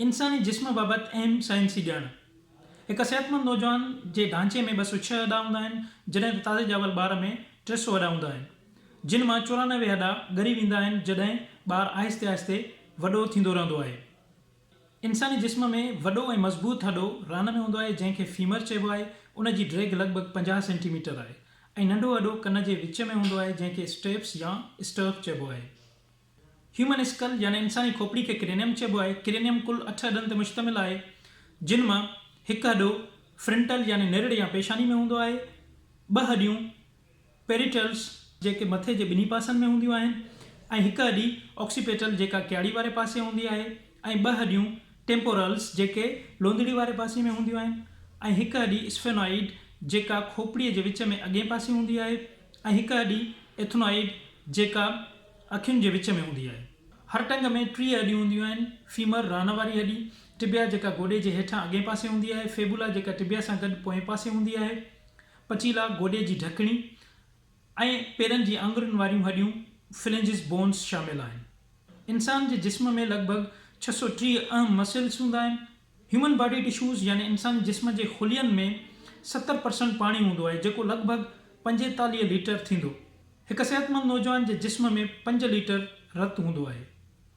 انساني جسم بابت اهم سائنسي ڄاڻ. هڪ صحتمند نوجوان جي ڍانچي ۾ 206 هڏا هوندا آهن، جڏهن ته تازي ڄاول ٻار ۾ 300 هڏا هوندا آهن، جن مان 94 هڏا ڳري ويندا آهن جڏهن ٻار آهستي آهستي وڏو ٿيندو رهندو آهي. انساني جسم ۾ وڏو ۽ مضبوط هڏو ران ۾ هوندو آهي، جنهن کي فيمر چئبو آهي، ان جي ڊيگهه لڳ ڀڳ 50 سينٽي ميٽر آهي ۽ ننڍو هڏو ڪن جي وچ ۾ هوندو آهي، جنهن کي اسٽيپس يا اسٽرف چئبو آهي. هيومن اسڪل يعني انساني کوپڙي کي ڪرينيم چئبو آهي. ڪرينيم ڪل اٺ هڏن تي مشتمل آهي، جن مان هڪ هڏو فرنٽل يعني نرڙ يا پيشاني ۾ هوندو آهي، ٻه هڏيون پيريٽلز جيڪي مٿي جي ٻنهي پاسن ۾ هونديون آهن ۽ هڪ هڏي آڪسيپيٽل جيڪا ڪياڙي واري پاسي هوندي آهي ۽ ٻه هڏيون ٽيمپورلز جيڪي لوندڙي واري پاسي ۾ هونديون آهن ۽ هڪ هڏي اسفينوائيڊ جيڪا کوپڙيء جي وچ ۾ اڳئين پاسي هوندي آهي ۽ هڪ هڏي ايٿنوائيڊ جيڪا اکين جي وچ ۾ هوندي آهي. هر ٽنگ ۾ 30 هڏيون هونديون آهن، فيمر، ران واري هڏي، ٽبيا جيڪا گوڏي جي هيٺان اڳئين پاسي هوندي آهي، فيبولا جيڪا ٽبيا سان گڏ پوئين پاسي هوندي آهي، پٽيلا، گوڏي جي ڍڪڻي، ۽ پيرن جي آڱرين واريون هڏيون، Phalanges Bones، شامل آهن. انسان جي جسم ۾ لڳ ڀڳ 630 اهم مسلز هوندا آهن. هيومن باڊي ٽشوز يعني انساني جسم جي خلين ۾ 70% پاڻي هوندو آهي جيڪو لڳ ڀڳ 45 ليٽر ٿيندو. هڪ صحتمند نوجوان جي جسم ۾ پنج ليٽر رت هوندو آهي.